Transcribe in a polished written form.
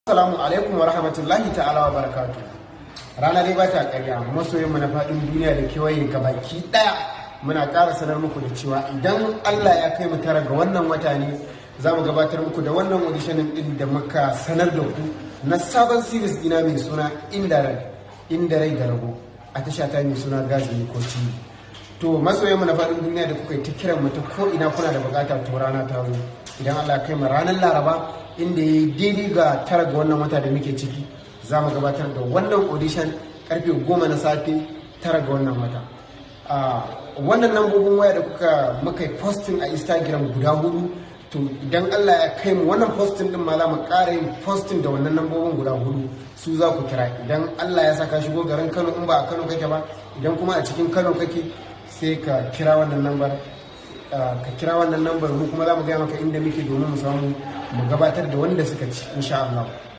Assalamu alaikum wa rahmatullahi ta'ala wa barakatu. Rana dai ba ta ƙarya. Masoyanmu na faɗin duniya da kewaye gabaki ɗaya, muna ƙara sanar muku da cewa idan Allah ya kai mu 9 ga wannan wata ne za mu gabatar muku da wannan auditioning ɗin da muka sanar da ku na sabon series ɗina mai suna Inda Rai da Rabo, a tasha ta mai suna Gazimi ko TV. To, masoyanmu na faɗin duniya da kuka yi ta kiran mu ta ko ina kuna da bukata, to rana ta zo. Idan Allah ya kai mu ranar Laraba, inda ya yi daidai ga 9 ga wannan wata da muke ciki, za mu gabatar da wannan audition karfe 10 na safe, 9 ga wannan wata. Wannan lambobin waya da kuka muka yi posting a Instagram guda hudu, to idan Allah ya kai mu wannan posting din ma za mu ƙara yin posting da wannan lambobin guda hudu, su za ku kira idan Allah ya saka shigo garin Kano, in ba a Kano kake ba. Idan kuma a cikin Kano kake, sai ka kira wannan lambar, ka kira wannan lambar, mu kuma za mu gaya maka inda muke domin mu samu mu gabatar da wanda suka ci, insha Allah.